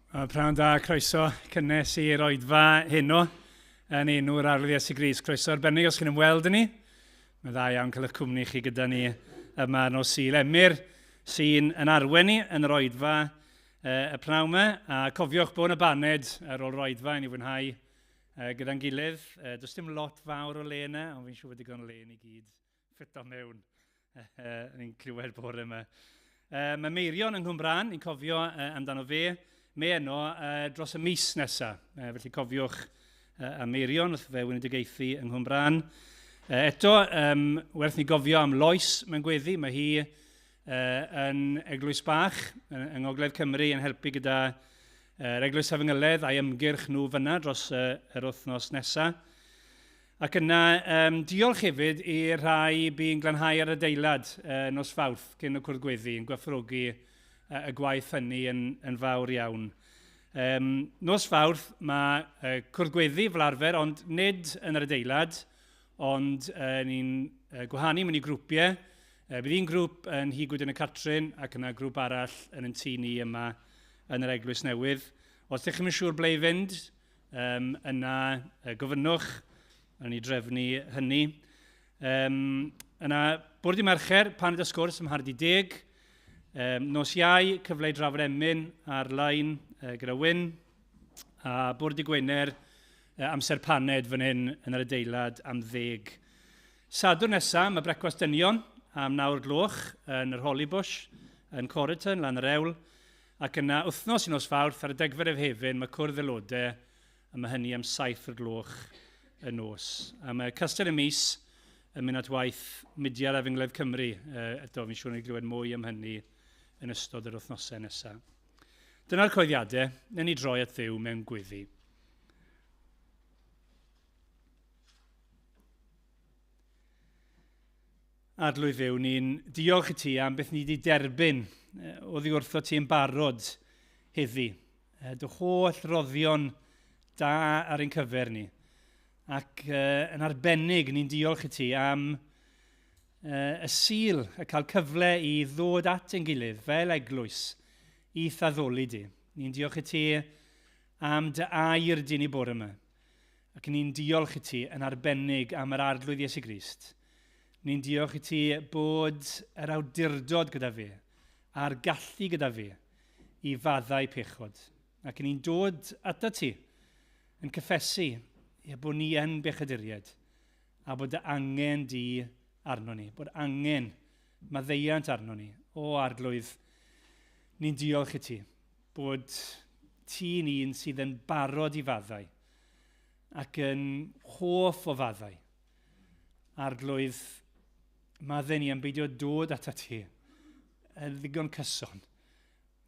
Prynhawn da, croeso cynnes i'r oedfa heno yn enw'r Arglwydd Iesu Grist. Croeso arbennig os chi'n ymweld â ni. Mae'n dda iawn cael eich cwmni chi gyda ni yma nos Sul. Emyr sy'n yn arwen ni yn yr oedfa y pnawn yma. A cofiwch bod yn y baned ar ôl yr oedfa i ni fwynhau gyda'n gilydd. Does dim lot fawr o le yna, ond fi'n siŵr bod digon o le ni gyd ffito mewn. Ni'n clywed bore yma. Mae Meirion yng Nghymraen, ni'n cofio amdano fe. Mae yno dros y mis nesaf. Felly cofiwch am Meirion wrth fe weinidogaethu yng Nghymraen. Eto, um, werth ni gofio am Lois mewn gweddi. Mae hi yn Eglwys Bach yng Ngogledd Cymru yn helpu gyda yr Eglwys Efengyledd a'i ymgyrch nhw fyna dros yr wythnos nesaf. Ac yna, um, diolch hefyd i'r rhai bu'n glanhau ar adeilad uh, nos Fawrth cyn y cwrdd gweddi, yn gwerthfawrogi uh, y gwaith hynny yn, yn fawr iawn. Um, nos Fawrth mae uh, cwrdd gweddi fel arfer, ond nid yn yr adeilad, ond uh, ni'n uh, gwahanu mewn i grwpiau. Uh, bydd un grŵp yn Nhŷ Gwydyn y Catrin ac yna grŵp arall yn yn tŷ ni yma yn yr Eglwys Newydd. Os ydych chi'n siŵr ble i fynd, Um, yna gofynnwch, a ni drefnu hynny. Um, yna, bwrdd i Mercher, pan y sgwrs ym Mhardi Deg. Um, nos Iau, cyfle i drafod emyn ar-lein gyda Wyn. A bwrdd i Gwener, amser paned fan hyn yn yr adeilad am ddeg. Sadwrn nesaf, mae brecwast dynion am nawr gloch yn yr Hollybush yn Coryton, lan yr ewl. Ac yna, wythnos i nos Fawrth, ar y degfed o Fehefin, mae cwrdd aelodau, a mae hynny am 7 o'r gloch y nos. A mae Castell y Mis yn mynd at waith Mudiad Efengledd Cymru. Eto, fi'n siŵr ni glywed mwy am hynny yn ystod yr wythnosau nesaf. Dyna'r coeddiadau, newn ni droi at Dduw mewn gweddi. Arglwydd Dduw, ni'n diolch i ti am beth ni wedi derbyn oddi wrtho ti yn barod heddi. Dy holl roddion da ar ein cyfer ni. Ac yn arbennig, ni'n diolch i ti am y Sul, y cael cyfle i ddod at ein gilydd fel eglwys i thaddoli di. Ni'n diolch i ti am dy air di ni bore yma. Ac ni'n diolch i ti yn arbennig am yr Arglwydd Iesu Grist. Ni'n diolch i ti bod yr awdurdod gyda fi a'r gallu gyda fi i faddau pechod. Ac ni'n dod ata ti yn cyffesu ie, bod ni yn bechaduriaid a bod dy angen di arno ni, bod angen maddeuant arno ni. O Arglwydd, ni'n diolch i ti bod ti'n un sydd yn barod i faddau ac yn hoff o faddau. Arglwydd, maddau ni am beidio dod atat ti yn ddigon cyson.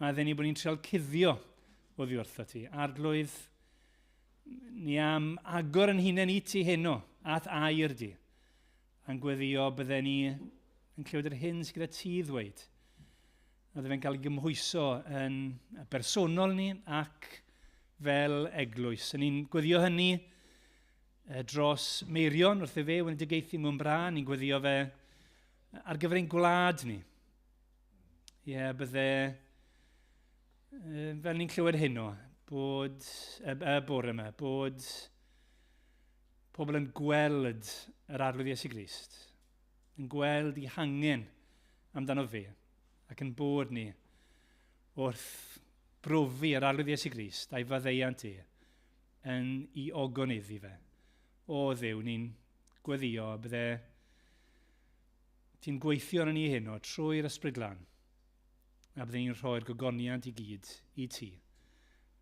Maddau ni bod ni'n treol cuddio oddi wrtho ti. Arglwydd, ni am agor yn hunain i ti heno, at air di, a'n gweddio bydden ni yn clywed yr hyn sydd gyda ti ddweud. A bydde fe'n cael ei gymhwyso yn bersonol ni ac fel eglwys. Yn ni'n gweddio hynny dros Meirion wrth i fe weinidogaethu mewn bra, ni'n gweddio fe ar gyfer ein gwlad ni. Ie, yeah, bydde, fel ni'n clywed heno, bod y, y bore yma, bod pobl yn gweld yr Arglwydd Iesu Grist, yn gweld i hangen amdano fe, ac yn bod ni wrth brofi yr Arglwydd Iesu Grist a'i faddeuant e yn i ogoneddu fe. O Dduw, ni'n gweddio bydde ti'n gweithio arno ni heno trwy'r Ysbryd Glân, a bydde ni'n rhoi'r gogoniant i gyd i ti.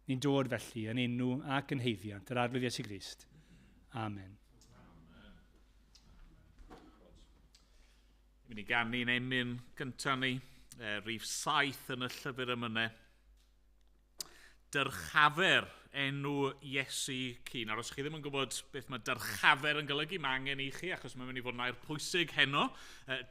Ni'n dod felly yn enw ac yn haeddiant yr Arglwydd Iesu Grist. Amen. Ni'n mynd i ganu'n emyn gyntaf ni, rhif 7 yn y llyfr emynau. Dyrchafer enw Iesu cu. Nawr, os chi ddim yn gwybod beth mae dyrchafer yn golygu, mae angen i chi, achos mae'n mynd i fod yn air pwysig heno.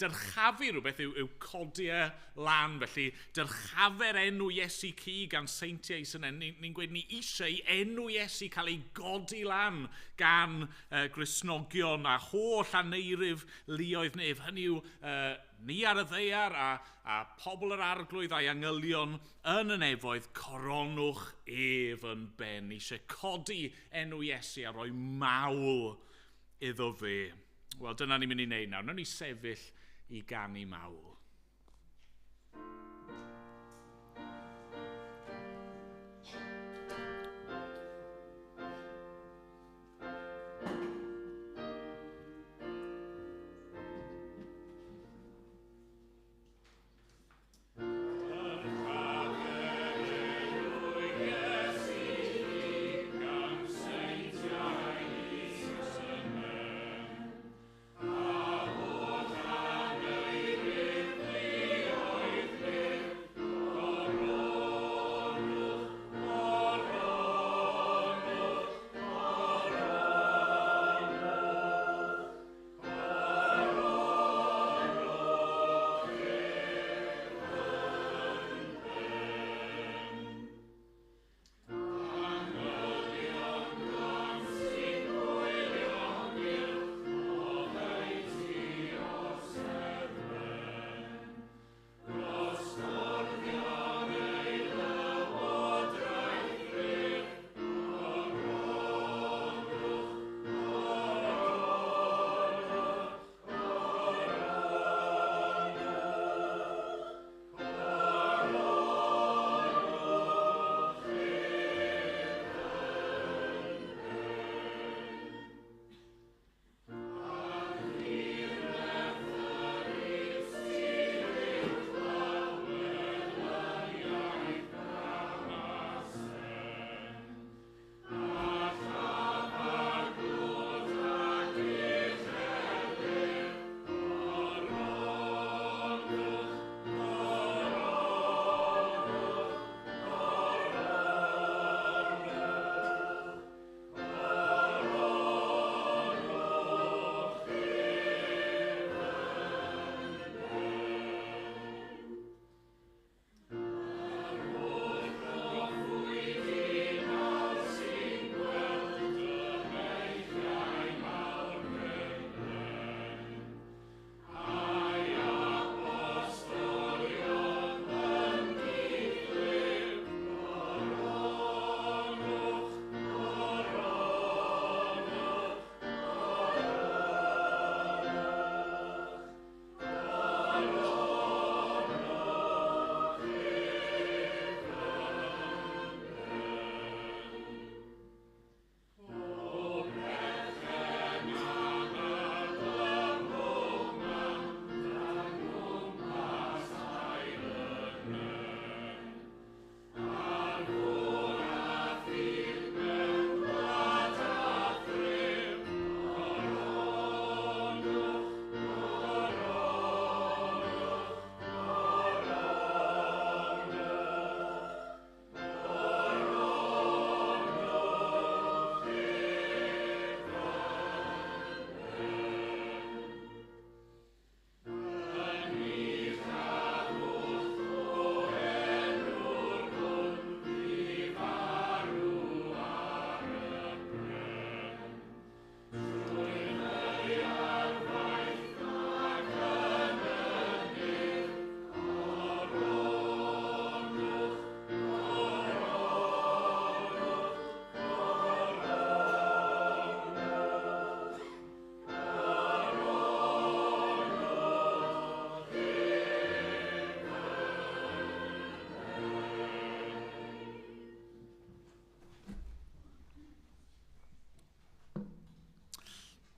Dyrchafu rhywbeth yw, yw codi e lan, felly dyrchafer enw Iesu cu gan seintiau sy'n ni'n ni gweud ni eisiau i enw Iesu cael ei godi lan gan Gristnogion a holl aneirif luoedd nef. Hynny yw, Ni ar y ddaear a pobl yr Arglwydd a'i angylion yn y nefoedd, coronwch ef yn ben. Eisiau codi enw Iesu a rhoi mawl iddo fe. Wel, dyna ni'n mynd i wneud nawr. Nawn ni sefyll i ganu mawl.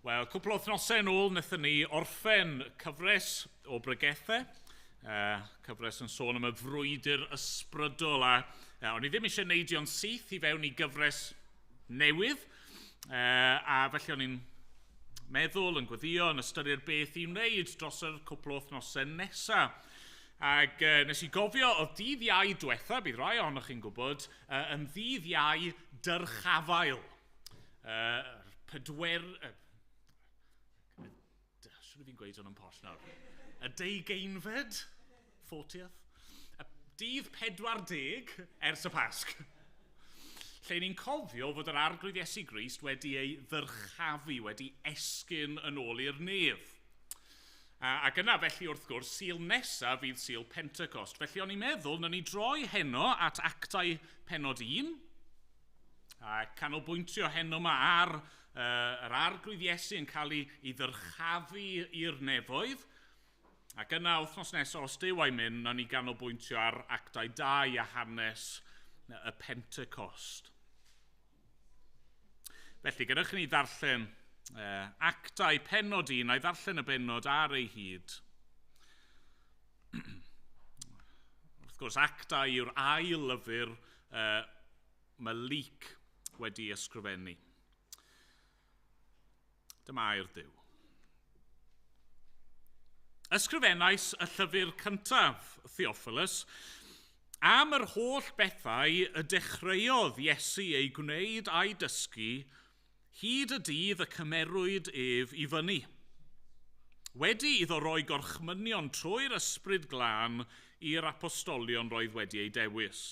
Wel, cwpl o wythnosau yn ôl, wnaethon ni orffen cyfres o bregethau. Cyfres yn sôn am y frwydr ysbrydol. A o'n i ddim eisiau neidio'n syth i fewn i gyfres newydd. A felly o'n i'n meddwl, yn gweddio, yn ystyried beth i wneud dros yr cwpl o wythnosau nesaf. Ac nes i gofio, oedd dydd Iau diwetha, bydd rai ohonoch chi'n gwybod, yn ddydd Iau dyrchafael. Siwr fi'n gweud hwn yn posh nawr. Y 20fed, 40th, y dydd 40 ers y Pasg. Lle ni'n cofio fod yr Arglwydd Iesu Grist wedi ei ddyrchafu, wedi esgyn yn ôl i'r nef. Ac yna, felly, wrth gwrs, Sul nesaf fydd Sul Pentecost. Felly, o'n i'n meddwl, nawn ni droi heno at Actau pennod 1, a canolbwyntio heno yma ar yr Arglwydd Iesu yn cael ei ddyrchafu i'r nefoedd. Ac yna, wythnos nesaf, os Duw a'i myn, nawn ni ganolbwyntio ar Actau 2 a hanes y Pentecost. Felly, gadewch i ni ddarllen Actau pennod 1, a'i ddarllen y bennod ar ei hyd. Wrth gwrs, Actau yw'r ail lyfr mae Luc wedi ysgrifennu. Dyma air Duw. Ysgrifennais y llyfr cyntaf, Theophilus, am yr holl bethau y dechreuodd Iesu eu gwneud a'i dysgu hyd y dydd y cymerwyd ef i fyny. Wedi iddo roi gorchmynion trwy'r Ysbryd Glân i'r apostolion roedd wedi eu dewis.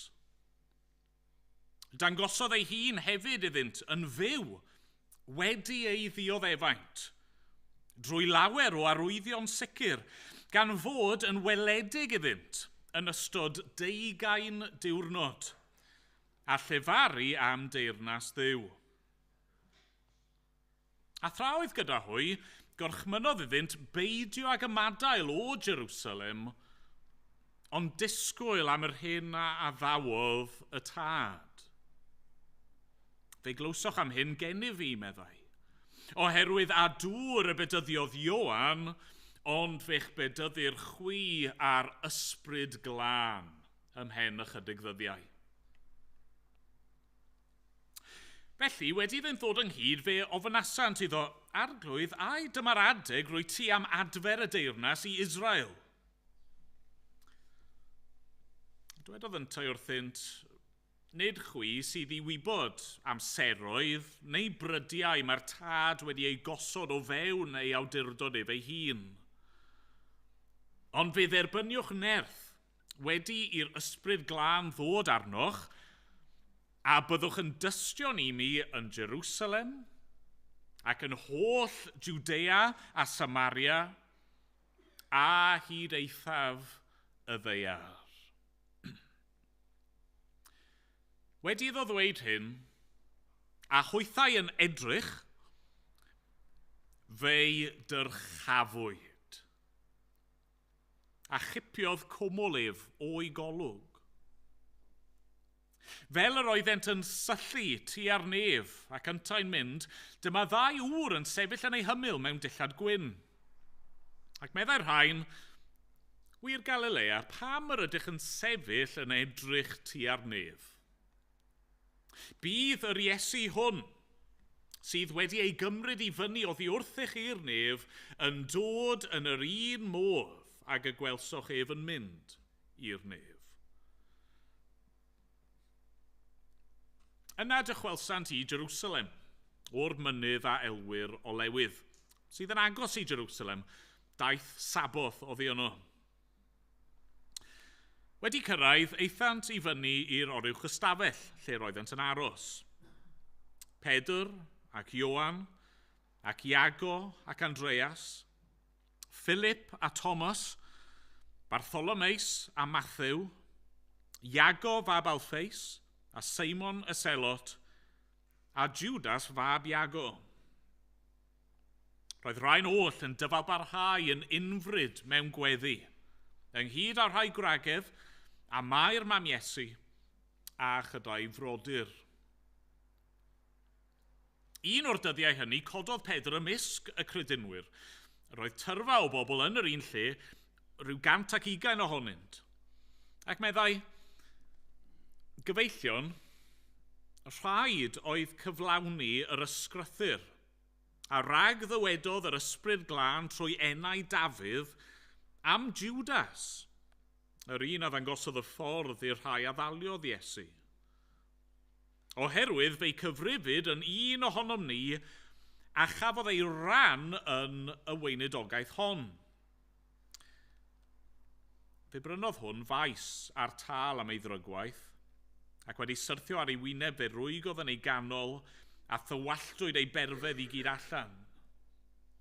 Dangosodd ei hun hefyd iddynt yn fyw wedi ei ddioddefaint, drwy lawer o arwyddion sicr, gan fod yn weledig iddynt yn ystod deugain diwrnod, a llefaru am deyrnas Dduw. A thra oedd gyda hwy, gorchmynnodd iddynt beidio ag ymadael o Jerusalem, ond disgwyl am yr hyn a addawodd y Tad. Fe glywsoch am hyn gennyf fi, meddai. Oherwydd â dŵr y bedyddiodd Ioan, ond fe'ch bedyddir chwi â'r Ysbryd Glân ymhen ychydig ddyddiau. Felly, wedi iddynt ddod ynghyd, fe ofynasant iddo, Arglwydd, ai dyma'r adeg rwyt ti am adfer y deyrnas i Israel? Dywedodd yntau wrthynt, Nid chwi sydd i wybod amseroedd neu brydiau mae'r Tad wedi eu gosod o fewn ei awdurdod ef ei hun. Ond fe dderbyniwch nerth wedi i'r Ysbryd Glân ddod arnoch, a byddwch yn dystion i mi yn Jerusalem, ac yn holl Jwdea a Samaria, a hyd eithaf y ddaear. Wedi iddo ddweud hyn, a hwythau yn edrych, fe'i dyrchafwyd. A chipiodd cwmwl ef o'i golwg. Fel yr oeddent yn syllu tua'r nef ac yntau'n mynd, dyma ddau ŵr yn sefyll yn ei hymyl mewn dillad gwyn. Ac meddai'r rhain, Wir Galilea, pam yr ydych yn sefyll yn edrych tua'r nef? Bydd yr Iesu hwn, sydd wedi ei gymryd i fyny oddi wrthych i'r nef, yn dod yn yr un modd ag y gwelsoch ef yn mynd i'r nef. Yna dychwelsant i Jerusalem, o'r mynydd a elwir Olewydd, sydd yn agos i Jerusalem, daith Saboth oddi yno. Wedi cyrraedd, aethant i fyny i'r oruwch ystafell lle roeddent yn aros. Pedr ac Ioan ac Iago ac Andreas, Philip a Thomas, Bartholomeus a Matthew, Iago fab Alpheus a Seimon y Selot, a Judas fab Iago. Roedd rhain oll yn dyfalbarhau yn unfryd mewn gweddi, ynghyd â rhai gwragedd a Mair mam Iesu a chyda'i frodyr. Un o'r dyddiau hynny cododd Pedr ymysg y credinwyr. Roedd tyrfa o bobl yn yr un lle, rhyw 120 ohonynt. Ac meddai, Gyfeillion, rhaid oedd cyflawni yr ysgrythur A rhag ddywedodd yr Ysbryd Glân trwy enau Dafydd am Judas, yr un a ddangosodd y ffordd i'r rhai a ddaliodd Iesu. Oherwydd fe'i cyfrifid yn un ohonom ni a chafodd ei ran yn y weinidogaeth hon. Fe brynodd hwn faes a'r tâl am ei ddrygwaith, ac wedi syrthio ar ei wyneb fe rwygodd yn ei ganol a thywalltwyd ei berfedd i gyd allan.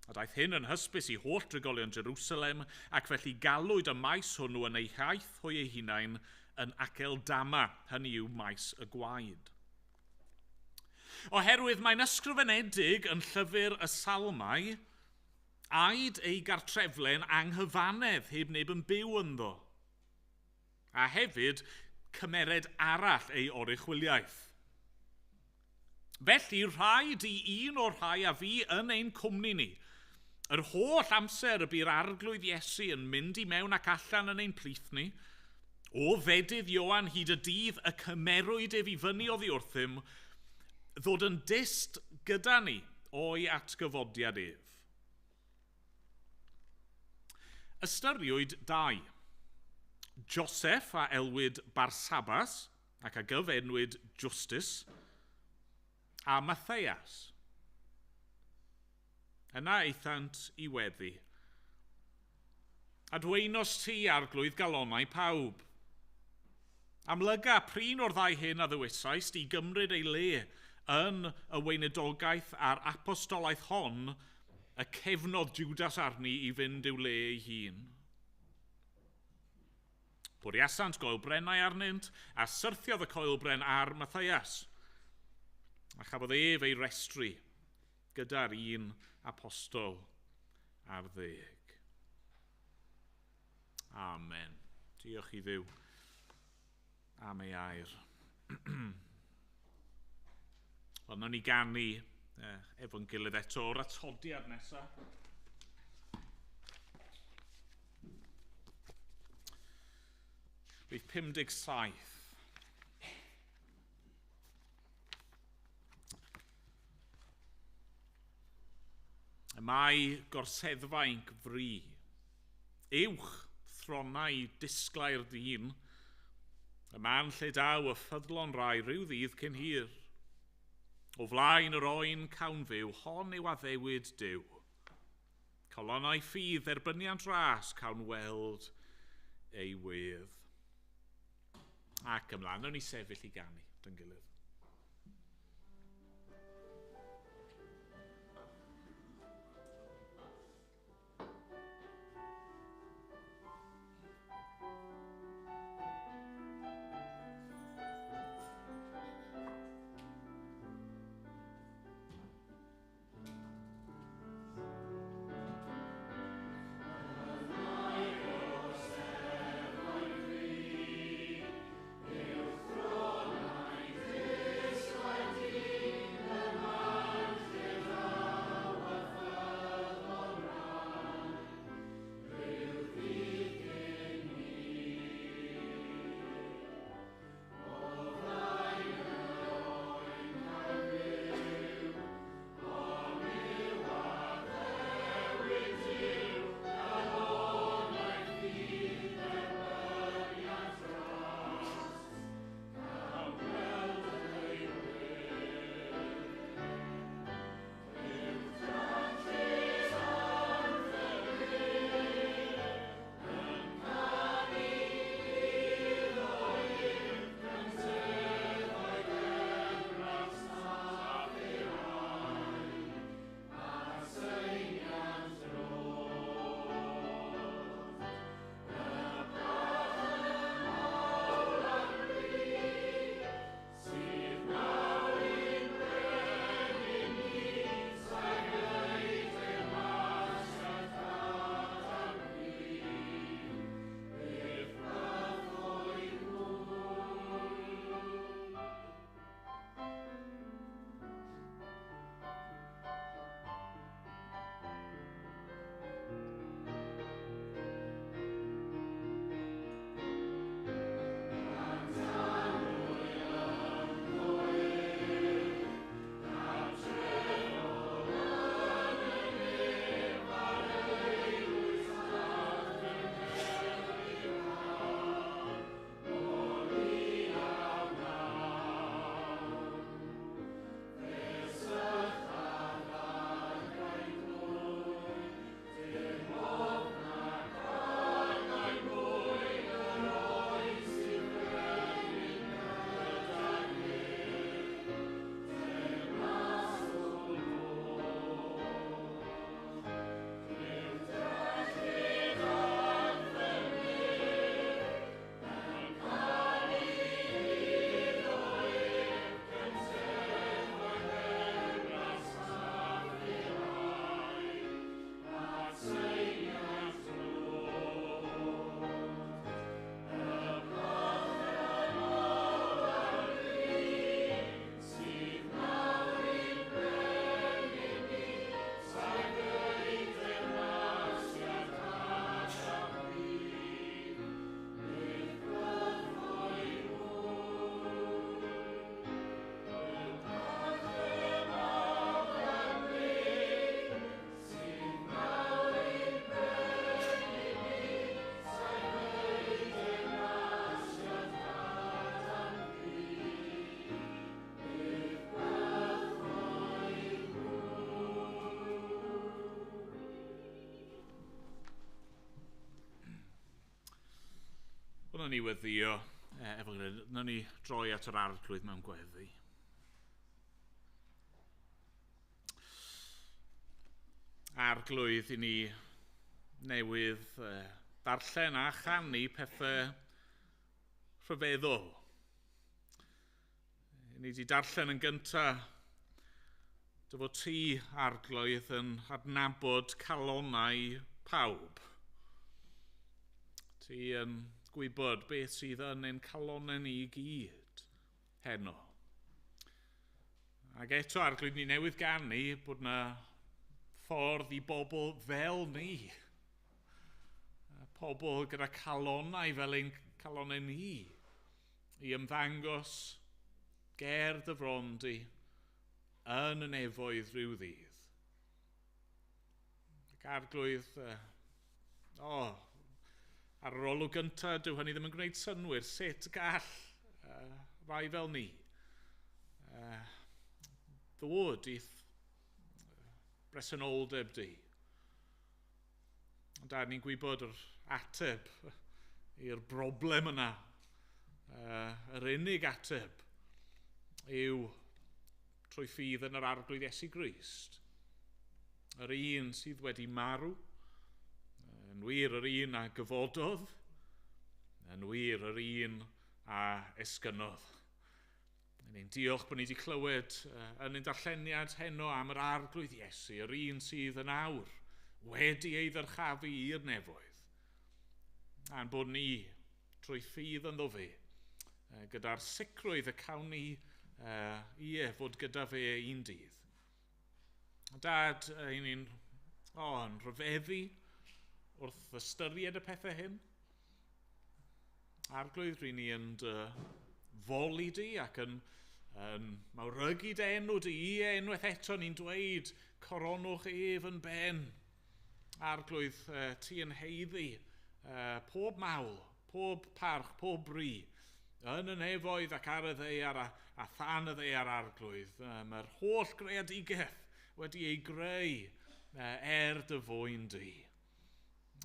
A daeth hyn yn hysbys i holl drigolion Jerusalem, ac felly galwyd y maes hwnnw yn eu hiaith hwy eu hunain yn Aceldama, hynny yw maes y gwaed. Oherwydd mae'n ysgrifenedig yn llyfr y Salmau, aed ei gartrefle'n anghyfannedd heb neb yn byw ynddo. A hefyd, cymered arall ei oruchwyliaeth. Felly, rhaid i un o'r rhai a fu yn ein cwmni ni, yr holl amser y bu'r Arglwydd Iesu yn mynd i mewn ac allan yn ein plith ni, o fedydd Ioan hyd y dydd y cymerwyd ef i fyny oddi wrthym, ddod yn dyst gyda ni o'i atgyfodiad ef. Ystyriwyd dau. Joseph a elwyd Barsabas, ac a gyfenwyd Justus, a Matthias. Yna aethant i weddi. A dweinos ti, Arglwydd, galonnau pawb. Amlyga prin o'r ddau hyn a ddewisaist i gymryd ei le yn y weinidogaeth a'r apostolaeth hon y cefnodd Judas arni i fynd i'w le ei hun. Bwriasant goelbrennau arnynt, a syrthiodd y coelbren ar Matthias. A chafodd ef ei restru gyda'r un apostol ar ddeg. Amen. Diolch i Dduw am ei air. Wel, nawn ni ganu efo'n gilydd eto o'r atodiad nesaf. Rhif 57. Y mae gorseddfainc fri, uwch thronau disglair dyn, y man lle daw y ffyddlon rai rhyw ddydd cyn hir. O flaen yr oen cawn fyw, hon yw addewid Duw. Colonnau ffydd, dderbyniant ras, cawn weld ei wedd. Ac ymlaen, nawn ni sefyll i ganu dy'n gilydd. Wel, ni weddio efo gilydd. Nawn ni droi at yr Arglwydd mewn gweddi. Arglwydd, i ni newydd darllen a chanu pethau rhyfeddol. Ni wedi darllen yn gyntaf dy fod ti, Arglwydd, yn adnabod calonnau pawb. Ti yn gwybod beth sydd yn ein calonnau ni i gyd heno. Ac eto, Arglwydd, ni newydd ganu bod yna ffordd i bobl fel ni. Pobl gyda calonnau fel ein calonnau ni i ymddangos ger dy fron di yn y nefoedd rhyw ddydd. Ac Arglwydd, ar yr olwg gyntaf, dyw hynny ddim yn gwneud synnwyr. Sut gall rai fel ni ddod i'th bresenoldeb di? Ond da, ni'n gwybod yr ateb i'r broblem yna. Yr unig ateb yw trwy ffydd yn yr Arglwydd Iesu Grist. Yr un sydd wedi marw, yn wir yr un a gyfododd, yn wir yr un a esgynodd. Ni'n diolch bod ni wedi clywed yn ein darlleniad heno am yr Arglwydd Iesu, yr un sydd yn awr wedi ei ddyrchafu i'r nefoedd. A'n bod ni trwy ffydd ynddo fe, gyda'r sicrwydd y cawn ni ie, fod gyda fe un dydd. Dad, ni'n yn rhyfeddu wrth ystyried y pethau hyn. Arglwydd, ry'n ni yn dy foli di ac yn mawrygu dy enw di. Ie, unwaith eto ni'n dweud, coronwch ef yn ben. Arglwydd, ti yn haeddu pob mawl, pob parch, pob bri, yn y nefoedd ac ar y ddaear a than y ddaear, Arglwydd. Mae'r holl greadigaeth wedi ei greu er dy fwyn di.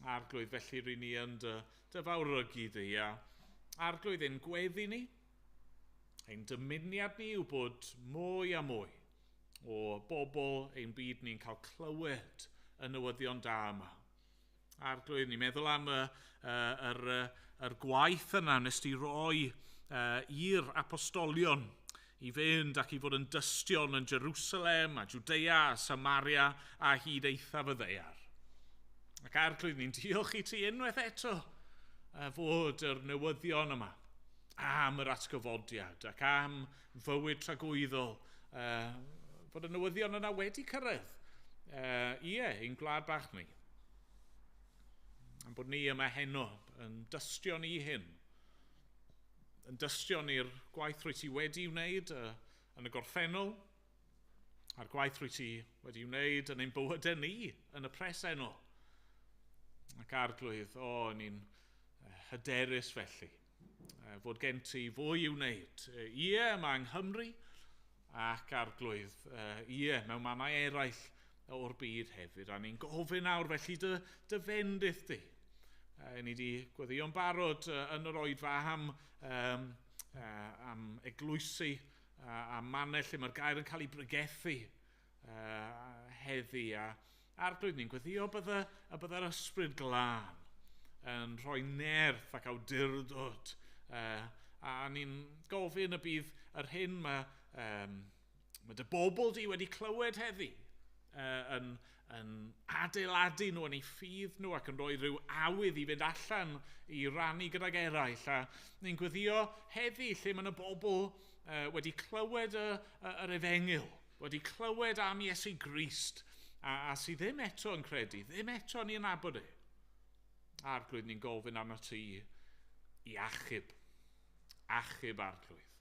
Arglwydd, felly ry'n ni yn dy fawrygu di. A Arglwydd, ein gweddi ni, ein dymuniad ni yw bod mwy a mwy o bobl ein byd ni'n cael clywed y newyddion da yma. Arglwydd, ni'n meddwl am yr gwaith yna nes di roi i'r apostolion i fynd ac i fod yn dystion yn Jerusalem a Judea a Samaria a hyd eithaf y ddaear. Ac Arglwydd, ni'n diolch i ti unwaith eto fod yr newyddion yma am yr atgyfodiad ac am fywyd tragwyddol, fod y newyddion yna wedi cyrraedd, ie, ein gwlad bach ni. Am bod ni yma heno yn dystion i hyn, yn dystion i'r gwaith rwyt ti wedi wneud yn y gorffennol, a'r gwaith rwyt ti wedi wneud yn ein bywydau ni yn y presennol. Ac Arglwydd, ni'n hyderus felly, fod gen ti fwy i'w wneud. Ie, yma yng Nghymru, ac Arglwydd, ie, mewn mannau eraill o'r byd hefyd. A ni'n gofyn nawr felly dy fendith di. Ni wedi gweddïo'n barod yn yr oedfa am eglwysi a mannau lle mae'r gair yn cael ei bregethu heddi. A Arglwydd, ni'n gweddïo y bydde'r ysbryd glân yn rhoi nerth ac awdurdod. A ni'n gofyn y bydd yr hyn mae dy bobl di wedi clywed heddi yn adeiladu nhw yn eu ffydd nhw ac yn rhoi rhyw awydd i fynd allan i rannu gydag eraill. A ni'n gweddio heddi lle mae yna bobl wedi clywed yr efengyl, wedi clywed am Iesu Grist, a sydd ddim eto yn credu, ddim eto ni yn nabod e. Arglwydd, ni'n gofyn arno ti i achub, achub Arglwydd.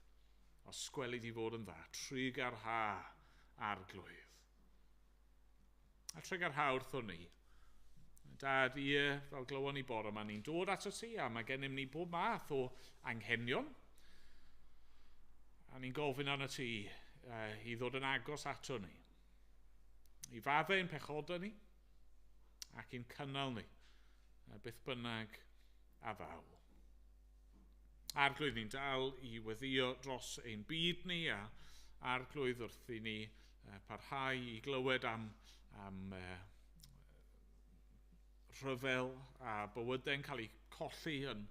Os gweli di fod yn dda, trugarha Arglwydd. A trugarha wrthon ni. Dad, ie, fel glywon ni bore yma, ni'n dod ato ti a mae gennym ni bob math o anghenion. A ni'n gofyn arno ti i ddod yn agos ato ni. I faddau ein pechodau ni ac i'n cynnal ni, beth bynnag a ddaw. Arglwydd, ni'n dal i weddïo dros ein byd ni, a Arglwydd wrth i ni parhau i glywed am rhyfel a bywydau'n cael eu colli yn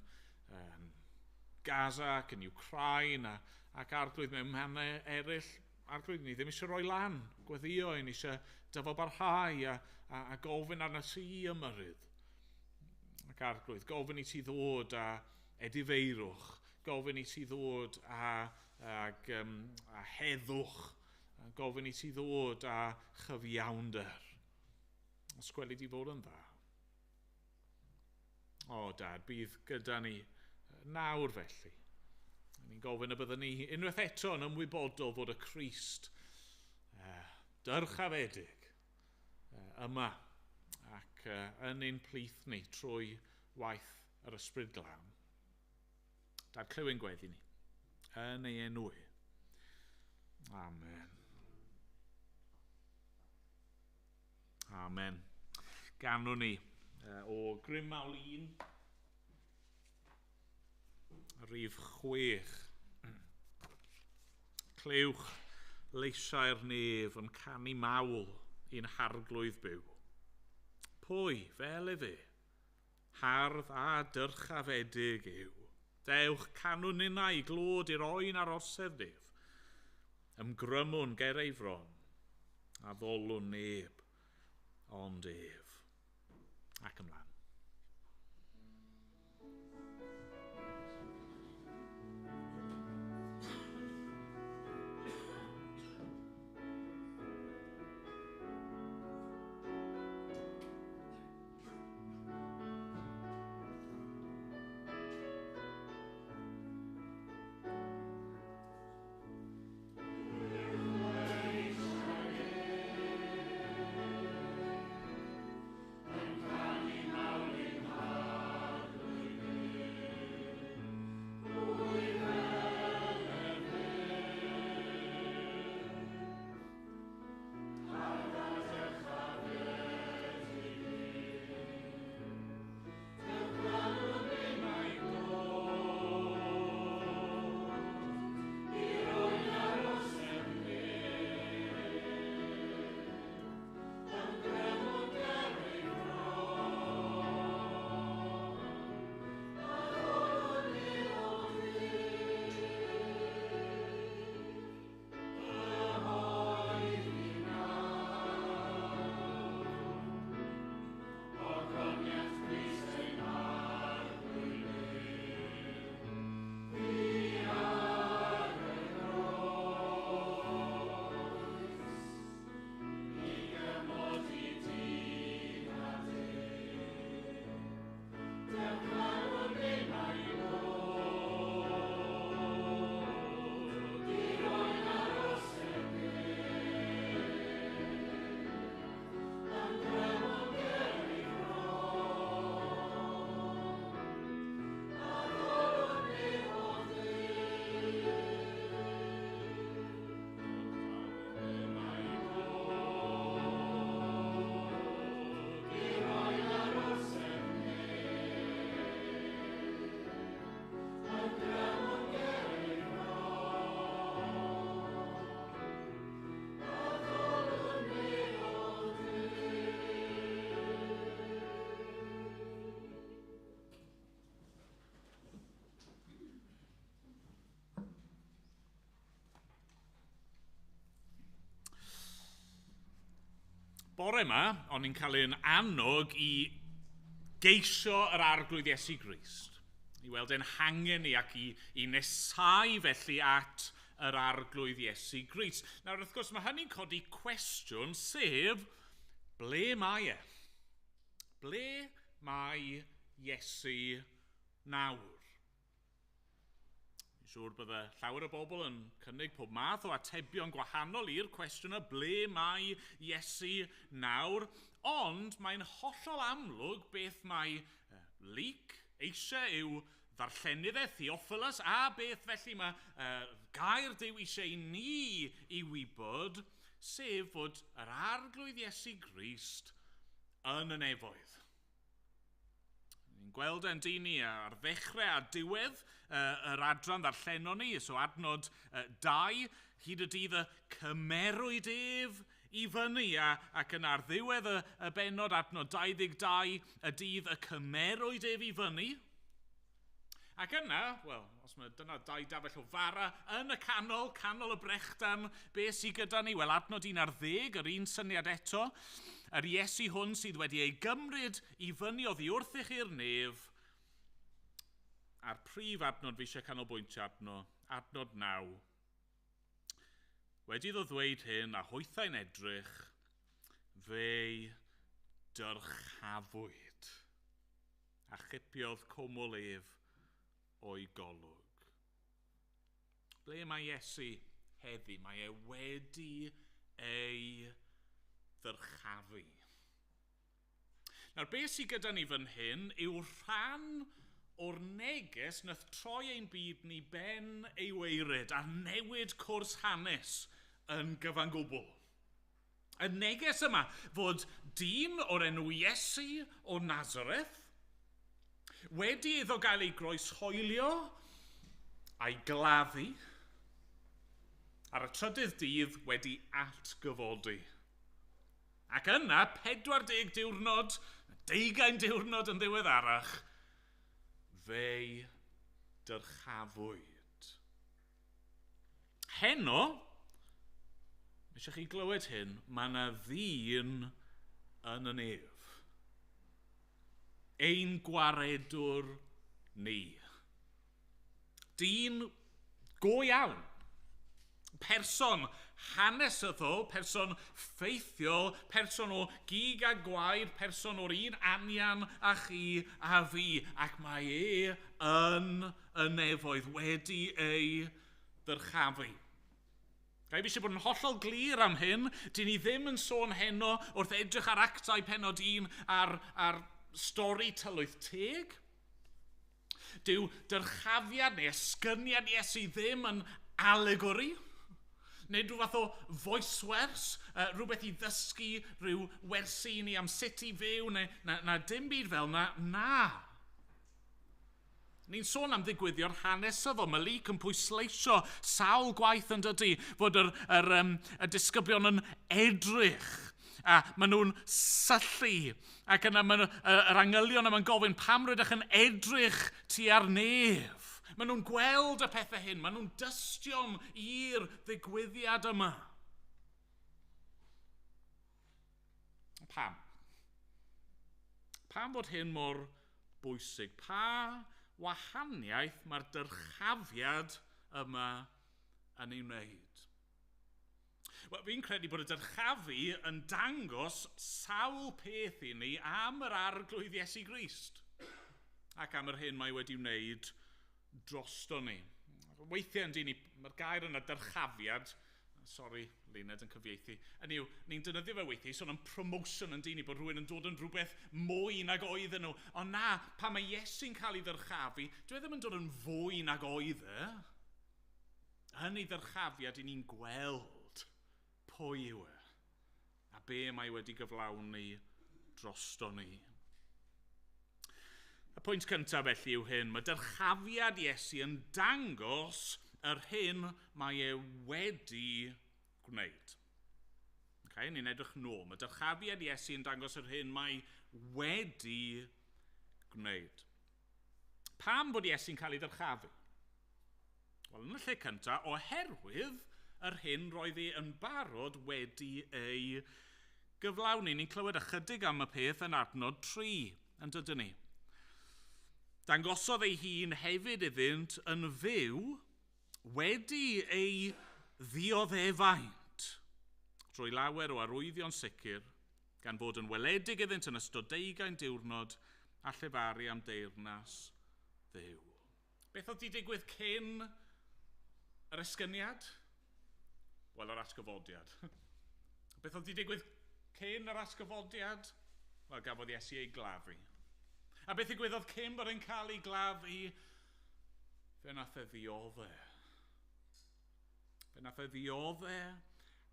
Gaza ac yn Ukraine ac Arglwydd mewn mannau eraill. Arglwydd, ni ddim eisiau rhoi lan, gweddïo, ni eisiau dyfalbarhau a gofyn arna ti ymyrryd. Ac Arglwydd, gofyn i ti ddod a edifeirwch, gofyn i ti ddod a heddwch, gofyn i ti ddod a chyfiawnder. Os gweli di fod yn dda. O, Dad, bydd gyda ni nawr felly. Ni'n gofyn y byddwn ni unwaith eto yn ymwybodol fod y Crist dyrchafedig yma ac yn ein plith ni trwy waith yr Ysbryd Glân. Dad, clyw'n gweddi ni yn ei enw i. Amen. Amen. Ganwn ni o Grym Mawl 1, rhif 6. Clywch leisiau'r nef yn canu mawl i'n harglwydd byw. Pwy fel efe, hardd a dyrchafedig yw. Dewch canwn ninnau glod i'r oen ar orsedd nef. Ymgrymwn ger ei fron, a ddolwn neb ond ef. Ac ymlaen. Bore yma, o'n i'n cael ein annog i geisio yr Arglwydd Iesu Grist, i weld ein hangen ni ac i nesau felly at yr Arglwydd Iesu Grist. Nawr, wrth gwrs, mae hynny'n codi cwestiwn, sef, ble mae e? Ble mae Iesu nawr? Fi'n siŵr bydde llawer o bobl yn cynnig pob math o atebion gwahanol i'r cwestiwn yna, ble mae Iesu nawr? Ond mae'n hollol amlwg beth mae Luc eisiau i'w ddarllenydd e, Theophilus, a beth felly mae gair Duw eisiau i ni i wybod, sef fod yr Arglwydd Iesu Grist yn y nefoedd. Ni'n gweld e'n dyn ni ar ddechrau a diwedd yr adran ddarllenon ni, so adnod 2, hyd y dydd y cymerwyd ef i fyny, ac yna ar ddiwedd y bennod adnod 22, y dydd y cymerwyd ef i fyny. Ac yna, wel, os mae dyna dau dafell o fara yn y canol, canol y brechdan, be sydd gyda ni? Wel, adnod 11, yr un syniad eto. Yr Iesu hwn sydd wedi ei gymryd i fyny oddi wrthych i'r nef. A'r prif adnod fi eisiau canolbwyntio arno, adnod 9. Wedi iddo ddweud hyn a hwythau'n edrych, fe'i dyrchafwyd a chipiodd cwmwl ef o'i golwg. Ble mae Iesu heddi? Mae e wedi ei ddyrchafu. Nawr, beth sydd gyda ni fan hyn yw rhan o'r neges nath troi ein byd ni ben ei waered a newid cwrs hanes yn gyfan gwbl. Y neges yma fod dyn o'r enw Iesu o Nazareth wedi iddo gael ei groeshoelio a'i gladdu, ar y trydydd dydd wedi atgyfodi. Ac yna, 40 diwrnod, 20 diwrnod yn ddiweddarach, fe'i dyrchafwyd. Heno, eisiau chi glywed hyn, mae yna ddyn yn y nef. Ein gwaredwr ni. Dyn go iawn. Person hanesyddol, person ffeithiol, person o gig a gwaed, person o'r un anian a chi a fi. Ac mae e yn y nefoedd wedi ei ddyrchafu. Ga i fi eisiau bod yn hollol glir am hyn. Dyn ni ddim yn sôn heno wrth edrych ar Actau pennod 1 ar stori tylwyth teg. Dyw dyrchafiad neu esgyniad Iesu ddim yn alegori, neu rhyw fath o foeswers, rhywbeth i ddysgu rhyw wersi i ni am sut i fyw, neu na dim byd fel na. Na. Ni'n sôn am ddigwyddion hanesyddol. Mae Luc yn pwysleisio sawl gwaith yn dydy fod y disgyblion yn edrych a maen nhw'n syllu ac yna maen yr angylion yma'n gofyn pam rydych yn edrych tua'r nef. Maen nhw'n gweld y pethau hyn, maen nhw'n dystion i'r ddigwyddiad yma. Pam? Pam fod hyn mor bwysig? Pa wahaniaeth mae'r dyrchafiad yma yn ei wneud? Wel, fi'n credu bod y dyrchafu yn dangos sawl peth i ni am yr Arglwydd Iesu Grist ac am yr hyn mae wedi wneud drosto ni. Weithiau yn dyn ni, mae'r gair yna dyrchafiad, sori, Luned yn cyfieithu, hynny yw, ni'n defnyddio fe weithiau i sôn am promotion yn dyn ni, bod rhywun yn dod yn rhywbeth mwy nag oedden nhw. Ond na, pan mae Iesu'n cael ei ddyrchafu, dyw e ddim yn dod yn fwy nag oedd e. Yn ei ddyrchafiad, i ni'n gweld pwy yw e a be mae wedi gyflawni drosto ni. Y pwynt cyntaf felly yw hyn, mae dyrchafiad Iesu yn dangos yr hyn mae e wedi gwneud. Okay, ni'n edrych nôl. Mae dyrchafiad Iesu yn dangos yr hyn mae wedi gwneud. Pam bod Iesu'n cael ei ddyrchafu? Wel, yn y lle cyntaf, oherwydd yr hyn roedd e yn barod wedi ei gyflawni. Ni'n clywed ychydig am y peth yn adnod 3, yn dydyn ni. Dangosodd ei hun hefyd iddynt yn fyw wedi ei ddioddefaint drwy lawer o arwyddion sicr, gan fod yn weledig iddynt yn ystod 20 diwrnod a llefaru am deyrnas Dduw. Beth oedd di digwydd cyn yr esgyniad? Wel, yr atgyfodiad. Beth oedd di digwydd cyn yr atgyfodiad? Wel, gafodd Iesu ei gladdu. A beth ddigwyddodd cyn bod e'n cael ei gladdu? Fe nath e ddiodde. Fe nath e ddiodde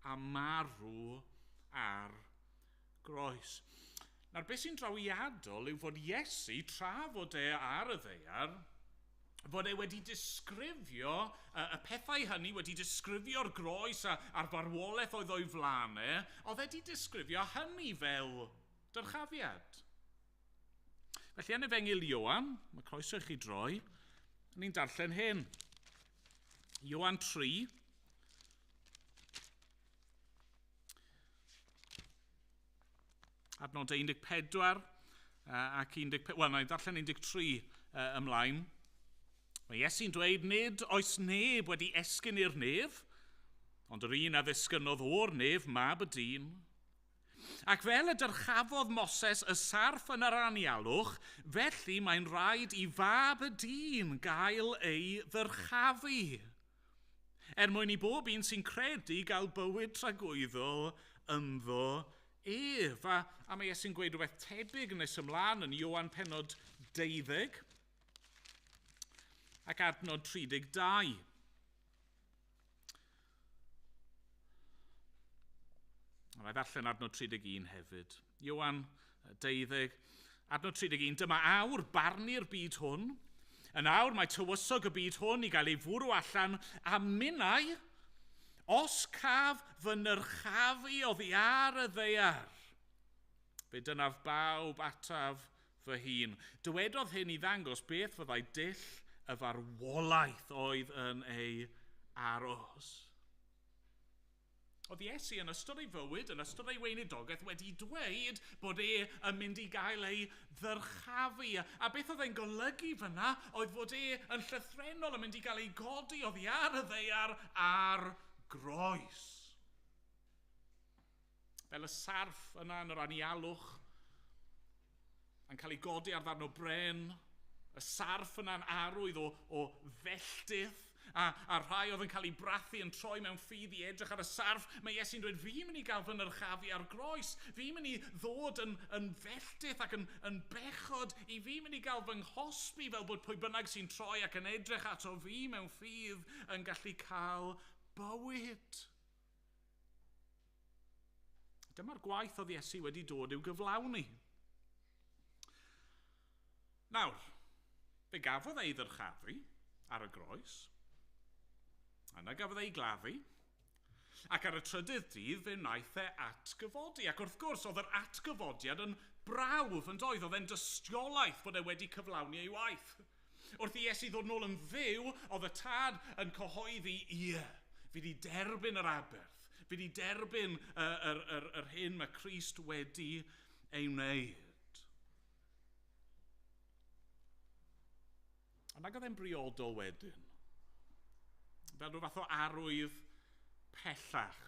a marw ar groes. Nawr, beth sy'n drawiadol yw fod Iesu, tra fod e ar y ddaear, fod e wedi disgrifio y pethau hynny, wedi disgrifio'r groes a'r farwolaeth oedd o'i flaen e, oedd e wedi disgrifio hynny fel dyrchafiad. Felly yn Efengyl Ioan, mae croeso i chi droi, ni'n darllen hyn. Ioan 3, adnod 14 ac 14, wel, na i ddarllen 13 ymlaen. Mae Iesu'n dweud, nid oes neb wedi esgyn i'r nef, ond yr un a ddisgynnodd o'r nef, mab y dyn. Ac fel y dyrchafodd Moses y sarff yn yr anialwch, felly mae'n rhaid i fab y dyn gael ei ddyrchafu, er mwyn i bob un sy'n credu gael bywyd tragwyddol ynddo ef. A mae Iesu'n gweud rhywbeth tebyg nes ymlaen yn Ioan pennod 12 ac adnod 32. A mae ddarllen adnod 31 hefyd. Ioan 12, adnod 31, dyma awr barnu'r byd hwn. Yn awr mae tywysog y byd hwn i gael ei fwrw allan, a minnau, os caf fy nyrchafu oddi ar y ddaear, fe dynaf bawb ataf fy hun. Dywedodd hyn i ddangos beth fyddai dull y farwolaeth oedd yn ei aros. Oedd Iesu yn ystod ei fywyd, yn ystod ei weinidogaeth, wedi dweud bod e yn mynd i gael ei ddyrchafu. A beth oedd e'n golygu fyna oedd fod e yn llythrennol yn mynd i gael ei godi oddi ar y ddaear ar groes. Fel y sarff yna yn yr anialwch, yn cael ei godi ar ddarn o bren, y sarff yna'n arwydd o felltith, a rhai oedd yn cael ei brathu yn troi mewn ffydd i edrych ar y sarff. Mae Iesu'n dweud, fi'n mynd i gael fy nyrchafu ar groes, fi'n mynd i ddod yn felltith ac yn bechod, i fi'n mynd i gael fy nghosbi fel bod pwy bynnag sy'n troi ac yn edrych ato fi mewn ffydd yn gallu cael bywyd. Dyma'r gwaith oedd Iesu wedi dod i'w gyflawni. Nawr, fe gafodd ei ddyrchafu ar y groes, yna gafodd ei gladdu, ac ar y trydydd dydd fe wnaeth e atgyfodi. Ac wrth gwrs, oedd yr atgyfodiad yn brawf yn doedd, oedd e'n dystiolaeth bod e wedi cyflawni ei waith. Wrth i Iesu ddod nôl yn fyw, oedd y tad yn cyhoeddi, ie, fi wedi derbyn yr aberth, fi wedi derbyn yr hyn mae Crist wedi ei wneud. Ond nag oedd e'n briodol wedyn, fel rhyw fath o arwydd pellach,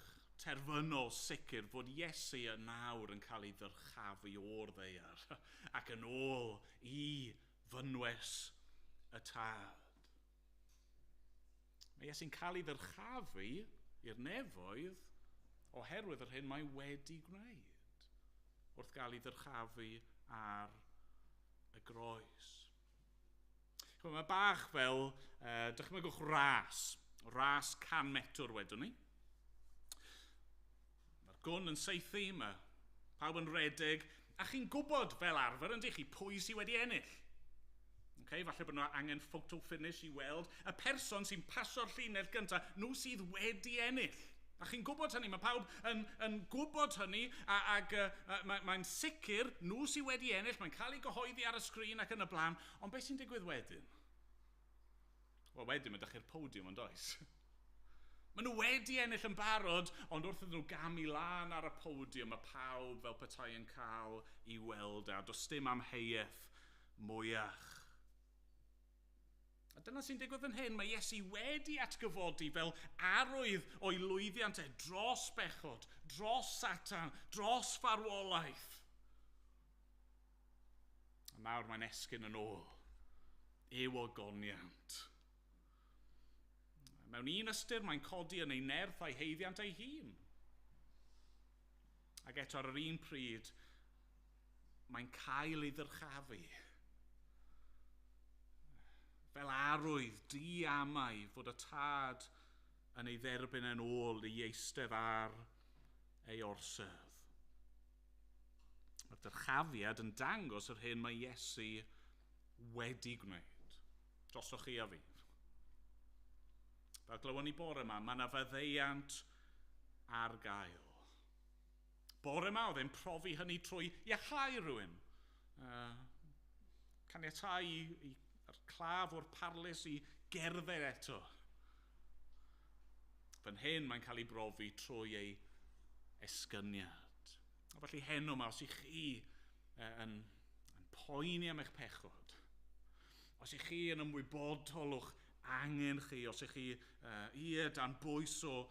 terfynol sicr fod Iesu yn nawr yn cael ei ddyrchafu o'r ddaear ac yn ôl i fynwes y tad. Mae Iesu'n cael ei ddyrchafu i'r nefoedd oherwydd yr hyn mae wedi gwneud wrth gael ei ddyrchafu ar y groes. Mae bach fel, dychmygwch ras 100 metr wedwn ni. Mae'r gwn yn saethu, mae pawb yn redeg, a chi'n gwybod fel arfer yn chi pwy sydd wedi ennill. Okay, falle bod nhw angen photo finish i weld y person sy'n pasio'r llinell gyntaf, nhw sydd wedi ennill. A chi'n gwybod hynny, mae pawb yn gwybod hynny, ac mae'n sicr nhw sydd wedi ennill, mae'n cael ei gyhoeddi ar y sgrin ac yn y blaen, ond beth sy'n digwydd wedyn? Wel, wedyn mae dych chi'r podiwm yn does. Maen nhw wedi ennill yn barod, ond wrth iddyn nhw gamu lan ar y podiwm, mae pawb fel petai yn cael ei weld a does dim amheuaeth mwyach. A dyna sy'n digwydd yn hyn, mae Iesu wedi atgyfodi fel arwydd o'i lwyddiant e dros bechod, dros Satan, dros farwolaeth. A nawr mae'n esgyn yn ôl i'w ogoniant. Mewn un ystyr mae'n codi yn ei nerth a'i haeddiant ei hun. Ac eto ar yr un pryd, mae'n cael ei ddyrchafu. Fel arwydd diamau fod y tad yn ei dderbyn yn ôl i eistedd ar ei orsedd. Mae'r dyrchafiad yn dangos yr hyn mae Iesu wedi gwneud. Drosoch chi a fi. Fel glywon ni bore yma, mae yna faddeuant ar gael. Bore yma oedd e'n profi hynny trwy iachau rhywun. Caniatáu i'r claf o'r parlys i gerdded eto. Fan hyn mae'n cael ei brofi trwy ei esgyniad. A felly heno yma, os ych chi yn poeni am eich pechod, os ych chi yn ymwybodol o'ch angen chi, os ych chi dan bwys o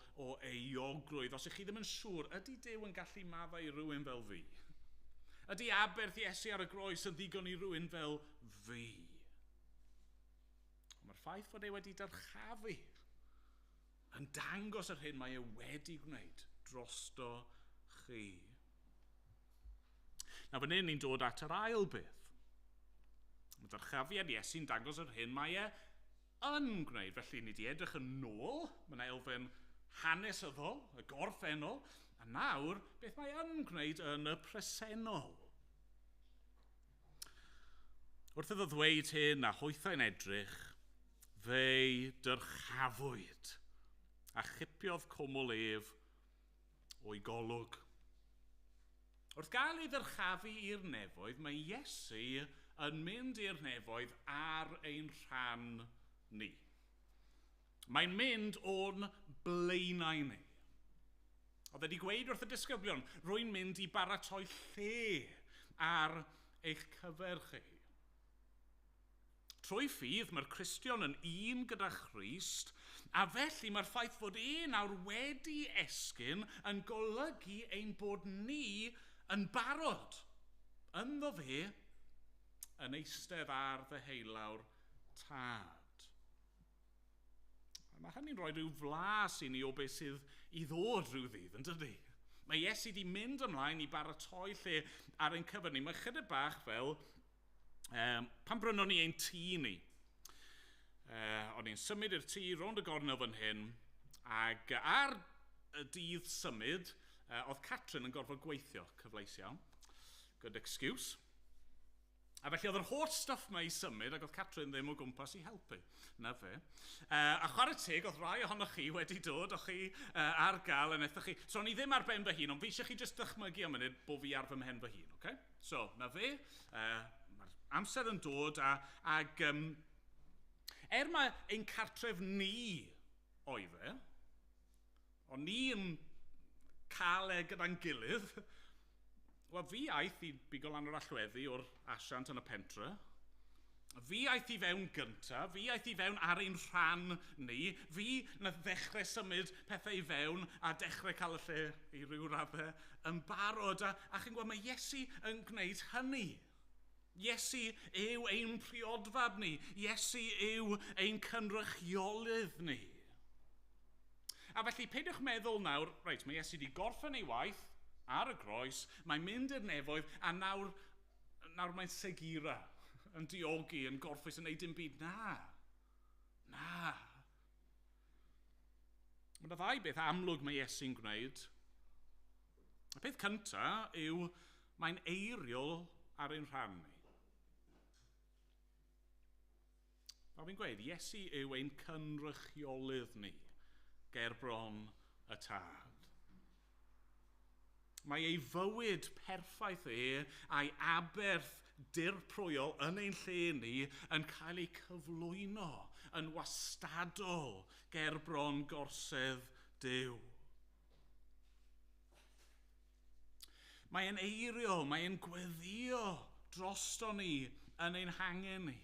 euogrwydd, os ych chi ddim yn siŵr, ydy Duw yn gallu maddau i rywun fel fi? Ydy aberth Iesu ar y groes yn ddigon i rywun fel fi? Ond mae'r ffaith fod e wedi dyrchafu yn dangos yr hyn mae e wedi gwneud drosto chi. Nawr fan hyn ni'n dod at yr ail beth. Mae dyrchafiad Iesu'n dangos yr hyn mae e yn gwneud. Felly ni wedi edrych yn ôl, mae yna elfen hanesyddol, y gorffennol, a nawr beth mae yn gwneud yn y presennol. Wrth iddo ddweud hyn a hwythau'n edrych, fe'i dyrchafwyd a chipiodd cwmwl ef o'i golwg. Wrth gael ei ddyrchafu i'r nefoedd, mae Iesu yn mynd i'r nefoedd ar ein rhan ni. Mae'n mynd o'n blaenau ni. Oedd wedi gweud wrth y disgyblion, rwy'n mynd i baratoi lle ar eich cyfer chi. Trwy ffydd, mae'r Cristion yn un gyda Christ, a felly mae'r ffaith fod e nawr wedi esgyn yn golygu ein bod ni yn barod ynddo fe yn eistedd ar ddeheulawr Tad. Mae hynny'n rhoi rhyw flas i ni o beth sydd i ddod rhyw ddydd, yn dydy? Mae Iesu wedi mynd ymlaen i baratoi lle ar ein cyfer ni. Mae chydig bach fel pan brynon ni ein tŷ ni. O'n i'n symud i'r tŷ rownd y gornel fan hyn, ac ar y dydd symud, oedd Catrin yn gorfod gweithio, cyfleus iawn. Good excuse. A felly oedd yr holl stuff yma i symud, ac oedd Catrin ddim o gwmpas i helpu. Na fe. A chwarae teg, oedd rai ohonoch chi wedi dod, o'ch chi ar gael, a wnaethoch chi. So o'n i ddim ar ben fy hun, ond fi eisiau chi jyst dychmygu am munud bod fi ar fy mhen fy hun, okay? So, na fe, mae'r amser yn dod, ac er mae ein cartref ni oedd e, o'n ni'n cael e gyda'n gilydd, wel, fi aeth i bigo lan yr allweddi o'r asiant yn y pentre. Fi aeth i fewn gyntaf, fi aeth i fewn ar ein rhan ni, fi nath ddechrau symud pethau i fewn a dechrau cael y lle i ryw raddau yn barod. A chi'n gweld, mae Iesu yn gwneud hynny. Iesu yw ein priodfab ni. Iesu yw ein cynrychiolydd ni. A felly, peidiwch meddwl nawr, reit, mae Iesu wedi gorffen ei waith ar y groes, mae'n mynd i'r nefoedd, a nawr mae'n segira, yn diogi, yn gorffwys, yn neud dim byd. Na. Na. Mae yna ddau beth amlwg mae Iesu'n gwneud. Y peth cyntaf yw mae'n eiriol ar ein rhan ni. Fel fi'n gweud, Iesu yw ein cynrychiolydd ni ger bron y Tad. Mae ei fywyd perffaith e a'i aberth dirprwyol yn ein lle ni yn cael ei cyflwyno yn wastadol ger bron gorsedd Duw. Mae'n eiriol, mae'n gweddio drosto ni yn ein hangen ni.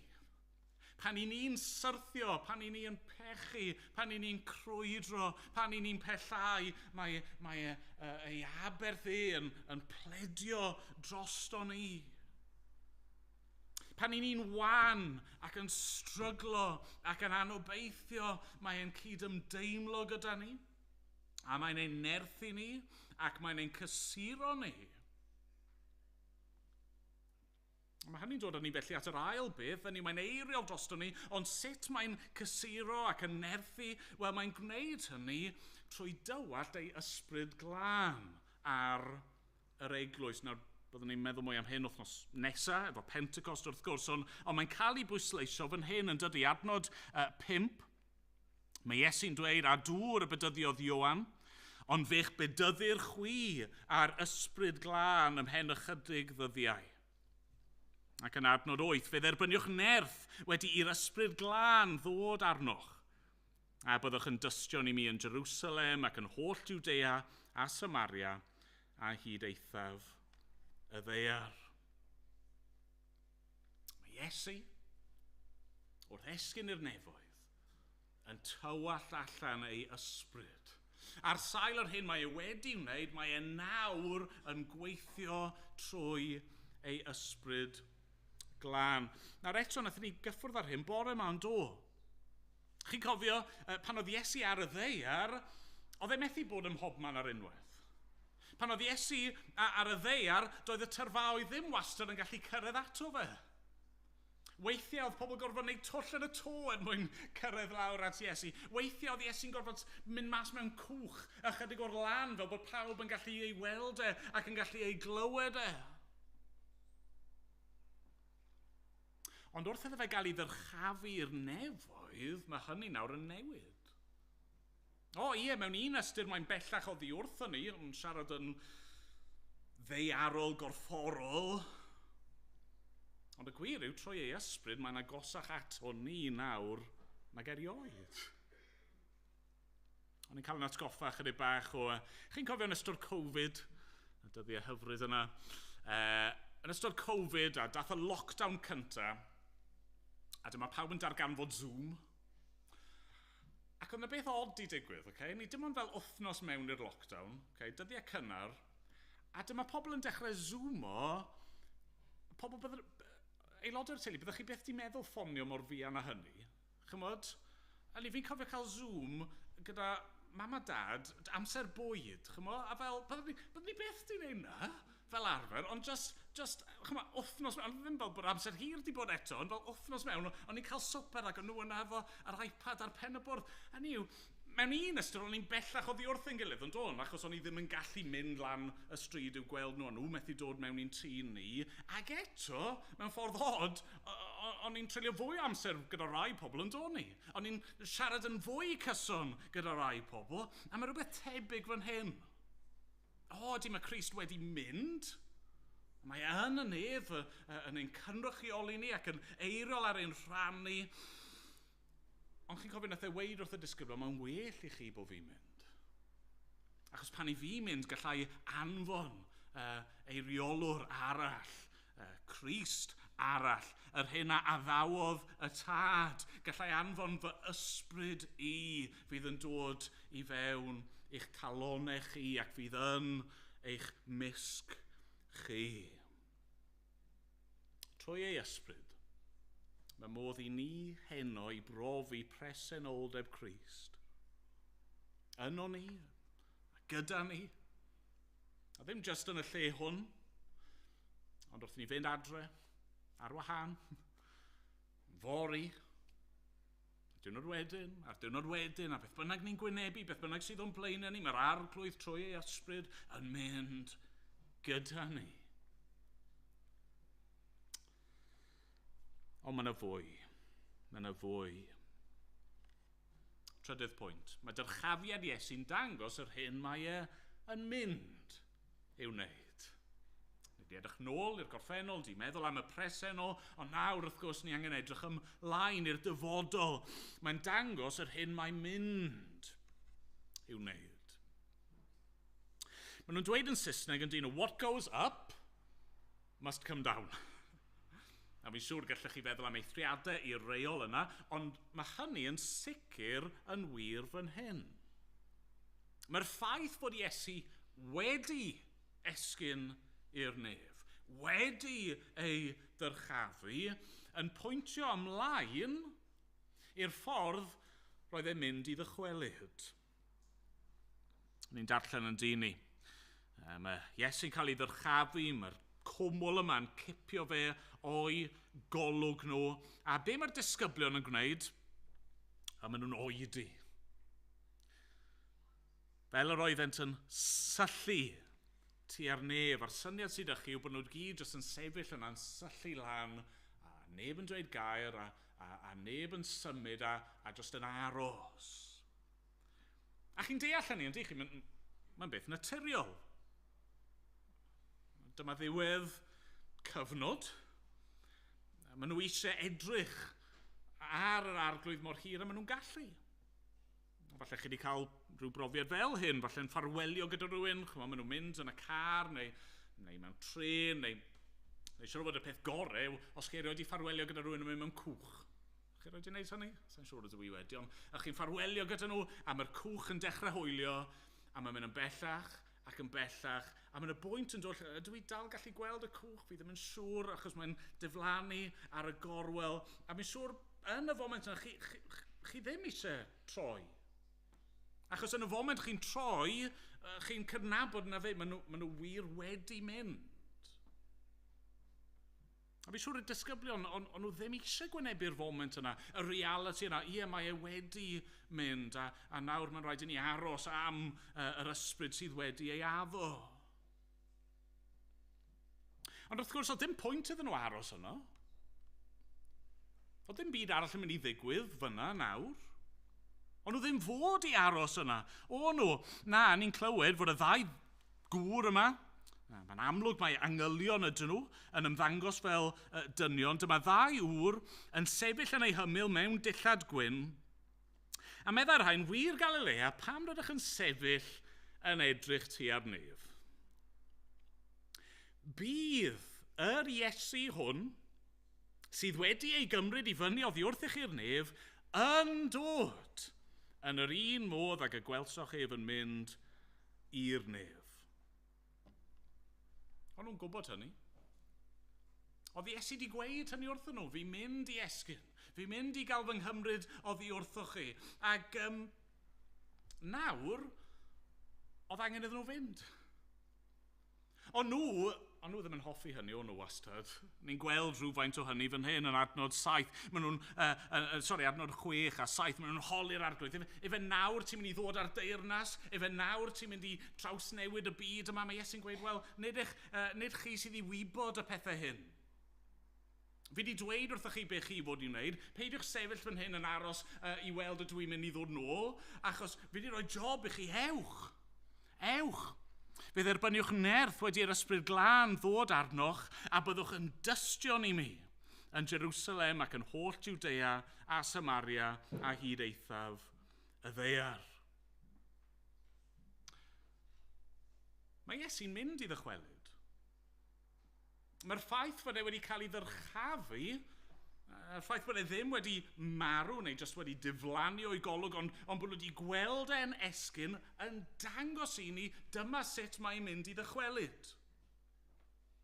Pan i ni'n syrthio, pan i ni'n pechu, pan i ni'n crwydro, pan i ni'n pellau, mae ei aberth e yn pledio drosto ni. Pan i ni'n wan ac yn stryglo ac yn anobeithio, mae'n cydymdeimlo gyda ni, a mae'n ein nerthu ni, ac mae'n ein cysuro ni. Mae hynny'n dod â ni felly at yr ail beth, hynny mae'n eiriol drosto ni, ond sut mae'n cysuro ac yn nerthu? Wel, mae'n gwneud hynny trwy dywallt ei ysbryd glân ar yr eglwys. Nawr, Byddwn ni'n meddwl mwy am hyn wythnos nesaf, efo Pentecost wrth gwrs, ond, ond mae'n cael ei bwysleisio fan hyn yn dydy. Adnod 5, mae Iesu'n dweud, a dŵr y bedyddiodd Ioan, ond fe'ch bedyddir chwi a'r ysbryd glân ymhen ychydig ddyddiau. Ac yn adnod 8, fe dderbyniwch nerth wedi i'r ysbryd glân ddod arnoch. A byddwch yn dystion i mi yn Jerusalem ac yn holl Judea a Samaria a hyd eithaf y ddaear. Mae Iesu, wrth esgyn i'r nefoedd, yn tywallt allan ei ysbryd. Ar sail yr hyn mae e wedi wneud, mae e nawr yn gweithio trwy ei ysbryd glân. Nawr eto, nathon ni gyffwrdd ar hyn bore yma yn do. Chi'n cofio, pan oedd Iesu ar y ddaear, oedd e methu bod ym mhobman ar unwaith. Pan oedd Iesu ar y ddaear, doedd y tyrfaoedd ddim wastad yn gallu cyrraedd ato fe. Weithiau oedd pobl gorfod gwneud twll yn y to er mwyn cyrraedd lawr at Iesu. Weithiau oedd Iesu'n gorfod mynd mas mewn cwch ychydig o'r lan fel bod pawb yn gallu ei weld e ac yn gallu ei glywed e. Ond wrth iddo fe gael ei ddyrchafu i'r nefoedd, mae hynny nawr yn newid. O ie, mewn un ystyr mae'n bellach oddi wrthon ni, ond siarad yn ddeiarol gorfforol. Ond y gwir yw, trwy ei ysbryd, mae'n agosach ato ni nawr nag erioed. O'n i'n cael yn atgoffa chydig bach o... Chi'n cofio yn ystod Covid, y dyddiau hyfryd yna, yn ystod Covid a dath y lockdown cynta, a dyma pawb yn darganfod Zoom. Ac oedd yna beth od i digwydd, okay? Ni dim ond fel wythnos mewn i'r lockdown, okay? Dyddiau cynnar, a dyma pobl yn dechrau Zoomo, pobl bydd, aelodau'r teulu, byddwch chi byth di meddwl ffonio mor fuan â hynny, chymod? A ni, fi'n cofio cael Zoom gyda mam a dad, amser bwyd, chymod? A fel, byddwn ni, byddwn ni byth di wneud na, fel arfer, ond just, just, chymod, wythnos mewn, ond ddim fel bod amser hir di bod eto, ond fel wythnos mewn, o'n i'n cael swper ac o'n nhw yna efo yr iPad ar pen y bwrdd. Hynny yw, mewn un ystyr, o'n i'n bellach oddi wrth ein gilydd, ond o'n, achos o'n i ddim yn gallu mynd lan y stryd i'w gweld nhw, o'n nhw methu dod mewn i'n tŷ ni, ac eto, mewn ffordd od, o'n i'n treulio fwy o amser gyda rai pobl yn dod ni. O'n i'n siarad yn fwy cyson gyda rai pobl, a mae rhywbeth tebyg fan hyn. O, di mae Crist wedi mynd, mae yn y nef yn ein cynrychioli ni ac yn eiriol ar ein rhan ni. Ond chi'n cofio nath e weud wrth y disgyblion, mae'n well i chi bod fi'n mynd. Achos pan i fi mynd, gallai anfon eiriolwr arall, Crist arall, yr hyn a addawodd y tad. Gallai anfon fy ysbryd i fydd yn dod i fewn i'ch calonau chi ac fydd yn eich mysg chi. Trwy ei ysbryd, mae modd i ni heno i brofi presenoldeb Crist. Yno ni, a gyda ni, a ddim jyst yn y lle hwn, ond wrth i ni fynd adre, ar wahân, fory, diwrnod wedyn, a'r diwrnod wedyn, a beth bynnag ni'n gwynebu, beth bynnag sydd o'n blaenau ni, mae'r arglwydd trwy ei ysbryd yn mynd gyda ni. Ond mae yna fwy. Mae yna fwy. Trydydd pwynt. Mae dyrchafiad Iesu'n dangos yr hyn mae e yn mynd i'w wneud. Ni wedi edrych nôl i'r gorffennol, di meddwl am y presennol, ond nawr wrth gwrs ni angen edrych ymlaen i'r dyfodol. Mae'n dangos yr hyn mae'n mynd i'w wneud. Maen nhw'n dweud yn Saesneg yn dyn nhw, what goes up must come down. A fi'n siŵr gallech chi feddwl am eithriadau i'r reol yna, ond mae hynny yn sicr yn wir fan hyn. Mae'r ffaith bod Iesu wedi esgyn i'r nef, wedi ei ddyrchafu, yn pwyntio ymlaen i'r ffordd roedd e'n mynd i ddychwelyd. Ni'n darllen yn dyn ni. Mae Iesu'n cael ei ddyrchafu, mae'r cwmwl yma'n cipio fe o'i golwg nhw. A be mae'r disgyblion yn gwneud? A maen nhw'n oedi. Fel yr oeddent yn syllu tua'r nef. A'r syniad sydd â chi yw bod nhw gyd jyst yn sefyll yna'n syllu lan, a neb yn dweud gair, a neb yn symud, a jyst yn aros. A chi'n deall hynny, ynddi chi? Mae'n beth naturiol. Dyma ddiwedd cyfnod. Maen nhw eisiau edrych ar yr arglwydd mor hir a maen nhw'n gallu. Falle chi wedi cael rhyw brofiad fel hyn, falle'n ffarwelio gyda rhywun, chymod, maen nhw'n mynd yn y car neu mewn tren, neu siŵr o fod y peth gorau os chi erioed wedi ffarwelio gyda rhywun yn mynd mewn cwch. Chi erioed wedi gwneud hynny? Sa'n siŵr ydw i wedi, ond a chi'n ffarwelio gyda nhw, a mae'r cwch yn dechrau hwylio, a mae'n mynd yn bellach ac yn bellach, a mae'n y bwynt yn dod, ydw i dal gallu gweld y cwch? Fi ddim yn siŵr, achos mae'n diflannu ar y gorwel, a fi'n siŵr yn y foment yna, chi ddim eisiau troi. Achos yn y foment chi'n troi, chi'n cydnabod na fe, maen nhw wir wedi mynd. A fi'n siŵr y disgyblion, on nhw ddim eisiau gwynebu'r foment yna, y reality yna, ie, mae e wedi mynd, a nawr mae'n rhaid i ni aros am yr ysbryd sydd wedi ei addo. Ond wrth gwrs, oedd dim pwynt iddyn nhw aros yno. Oedd dim byd arall yn mynd i ddigwydd fyna nawr. Ond nhw ddim fod i aros yna. O nhw, na, ni'n clywed fod y ddau gŵr yma, mae'n amlwg mae angylion ydyn nhw yn ymddangos fel dynion. Dyma ddau ŵr yn sefyll yn eu hymyl mewn dillad gwyn. A meddai'r rhain, wir Galilea, pam rydych yn sefyll yn edrych tua'r nef? Bydd yr Iesu hwn, sydd wedi ei gymryd i fyny oddi wrthych i'r nef, yn dod yn yr un modd ag y gwelsoch ef yn mynd i'r nef. O'n nhw'n gwybod hynny. Oedd Iesu wedi gweud hynny wrthyn nhw, fi'n mynd i esgyn, fi'n mynd i gael fy nghymryd oddi wrthoch chi. Ac nawr, oedd angen iddyn nhw fynd. Ond nhw ddim yn hoffi hynny, o'n nhw wastad. Ni'n gweld rhywfaint o hynny fan hyn yn adnod 7. Maen nhw'n, adnod 6 a 7, maen nhw'n holi'r arglwydd. Efe nawr ti'n mynd i ddod ar deyrnas? Efe nawr ti'n mynd i trawsnewid y byd yma? Mae Iesu'n gweud, wel, nid chi sydd i wybod y pethau hyn. Fi wedi dweud wrthych chi be chi fod i wneud. Peidiwch sefyll fan hyn yn aros i weld ydw i'n mynd i ddod nôl, achos fi wedi rhoi job i chi. Ewch! Ewch! Fe dderbyniwch nerth wedi i'r ysbryd glân ddod arnoch a byddwch yn dystion i mi yn Jerusalem ac yn holl Jwdea a Samaria a hyd eithaf y ddaear. Mae Iesu'n mynd i ddychwelyd. Mae'r ffaith fod e wedi cael ei ddyrchafu, y ffaith bod e ddim wedi marw neu jyst wedi diflannu o'i golwg, ond bod nhw wedi gweld e'n esgyn yn dangos i ni dyma sut mae'n mynd i ddychwelyd.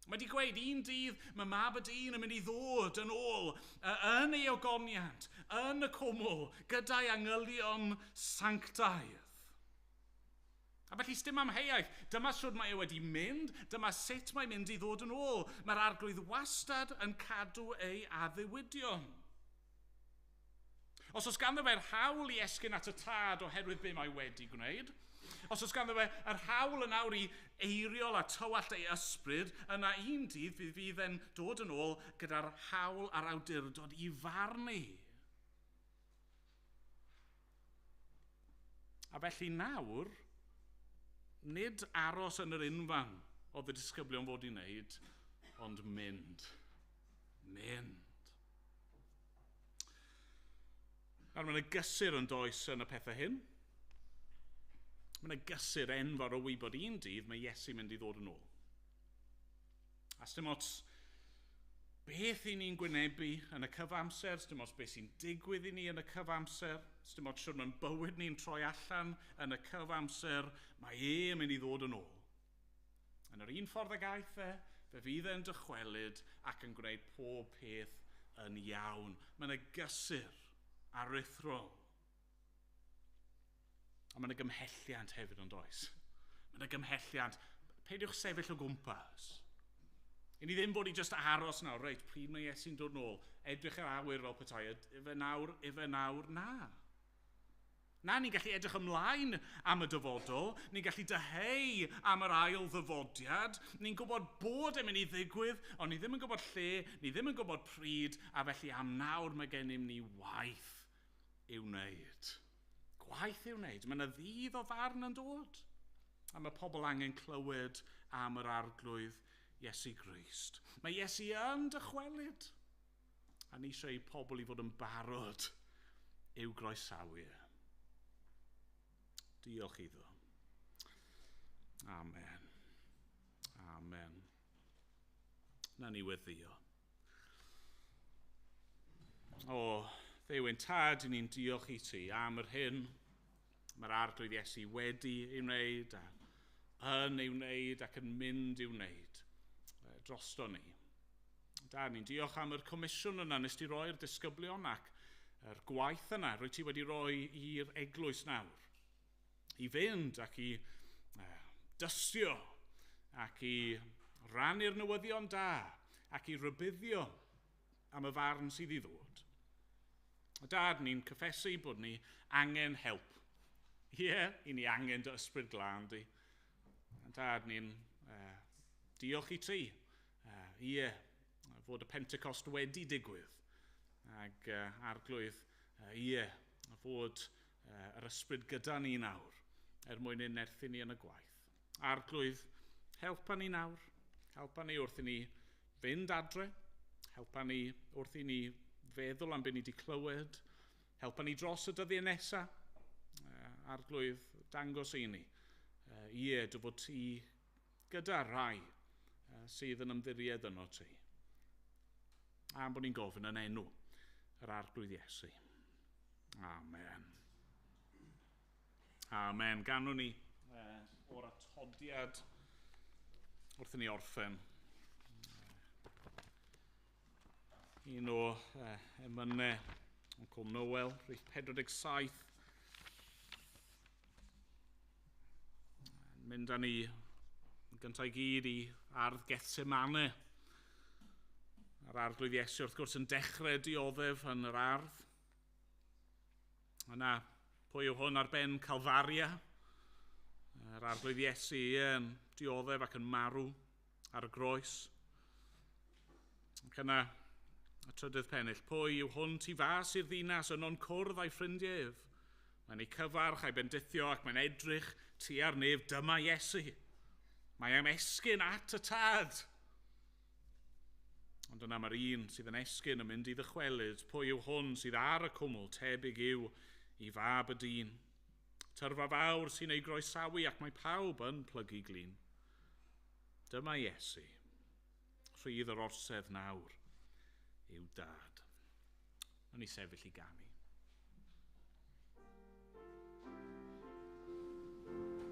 Mae wedi gweud un dydd mae mab y dyn yn mynd i ddod yn ôl yn ei ogoniant, yn y cwmwl, gyda'i angylion sanctaidd. A felly sdim amheuaeth, dyma sut mae e wedi mynd, dyma sut mae'n mynd i ddod yn ôl. Mae'r arglwydd wastad yn cadw ei addewidion. Os oes ganddo fe'r hawl i esgyn at y tad oherwydd be mae wedi gwneud, os oes ganddo fe yr hawl yn awr i eiriol a tywallt ei ysbryd, yna un dydd fydd e'n dod yn ôl gyda'r hawl a'r awdurdod i farnu. A felly nawr, nid aros yn yr unfan oedd y disgyblion fod i wneud, ond mynd. Mynd. Nawr, mae yna gysur yn does yn y pethau hyn. Mae yna gysur enfawr o wybod un dydd mae Iesu'n mynd i ddod yn ôl. A sdim ots beth i ni'n gwynebu yn y cyfamser, sdim ots beth sy'n digwydd i ni yn y cyfamser, sdim ots siwr mae'n bywyd ni'n troi allan yn y cyfamser, mae e'n mynd i ddod yn ôl. Yn yr un ffordd ag aeth e, fe fydd e'n dychwelyd ac yn gwneud pob peth yn iawn. Mae yna gysur aruthrol. A mae yna gymhelliant hefyd yn does. Mae yna gymhelliant. Peidiwch sefyll o gwmpas. I ni ddim bod i just aros nawr, reit, pryd mae Iesu'n dod nôl, edrych ar awyr fel petai, efe nawr, na. Na, ni'n gallu edrych ymlaen am y dyfodol, ni'n gallu dyheu am yr ail ddyfodiad, ni'n gwybod bod e'n mynd i ddigwydd, ond ni ddim yn gwybod lle, ni ddim yn gwybod pryd, a felly am nawr mae gennym ni waith i'w wneud. Gwaith i'w wneud. Mae yna ddydd o farn yn dod. A mae pobl angen clywed am yr Arglwydd Iesu Grist. Mae Iesu yn dychwelyd. A ni eisiau i pobl i fod yn barod i'w groesawu. Diolch iddo. Amen. Amen. Na ni weddio. O, Dduw ein Tad, ni'n diolch i ti am yr hyn mae'r Arglwydd Iesu wedi ei wneud a yn ei wneud ac yn mynd i'w wneud drosto ni. Da, ni'n diolch am yr comisiwn yna nes ti roi'r disgyblion ac yr gwaith yna rwy ti wedi roi i'r eglwys nawr. I fynd ac i dystio ac i rannu'r newyddion da ac i rybuddio am y farn sydd i ddod. Dad, ni'n cyffesu bod ni angen help. Ie, yeah, i ni angen dy ysbryd glân di. Dad, ni'n diolch i ti. Ie, fod y Pentecost wedi digwydd. Ac Arglwydd, ie, fod yr ysbryd gyda ni nawr, er mwyn ein nerthu ni yn y gwaith. Arglwydd, helpa ni nawr. Helpa ni wrth i ni fynd adre. Helpa ni wrth i ni feddwl am be ni wedi clywed. Helpa ni dros y dyddiau nesaf. Arglwydd, dangos i ni. Ie, dy fod ti gyda rhai sydd yn ymddiried yno ti. Am bod ni'n gofyn yn enw yr Arglwydd Iesu. Amen. Amen. Ganwn ni o'r atodiad wrth i ni orffen. Un o emynau Uncle Noel, rhif 47. Mynd â ni gyntaf i gyd i ardd Gethsemane. A'r Arglwydd Iesu wrth gwrs yn dechrau dioddef yn yr ardd. Yna, pwy yw hwn ar ben Calfaria? Yr Arglwydd Iesu yn dioddef ac yn marw ar y groes. Ac yna, y trydydd pennill, pwy yw hwn tu fas i'r ddinas yno'n cwrdd a'i ffrindiau ef? Mae'n ei cyfarch a'i bendithio ac mae'n edrych tua'r nef, dyma Iesu. Mae am esgyn at y Tad. Ond yna mae'r un sydd yn esgyn yn mynd i ddychwelyd. Pwy yw hwn sydd ar y cwmwl, tebyg yw i fab y dyn. Tyrfa fawr sy'n ei groesawu ac mae pawb yn plygu glin. Dyma Iesu, rhydd yr orsedd nawr i'w dad. Nawn ni sefyll i ganu. Sydd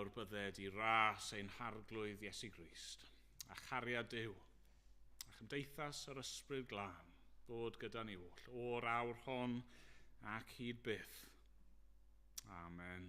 nawr bydded i ras ein harglwydd Iesu Grist, a chariad Duw, a chymdeithas yr Ysbryd Glân, fod gyda ni oll, o'r awr hon ac hyd byth. Amen.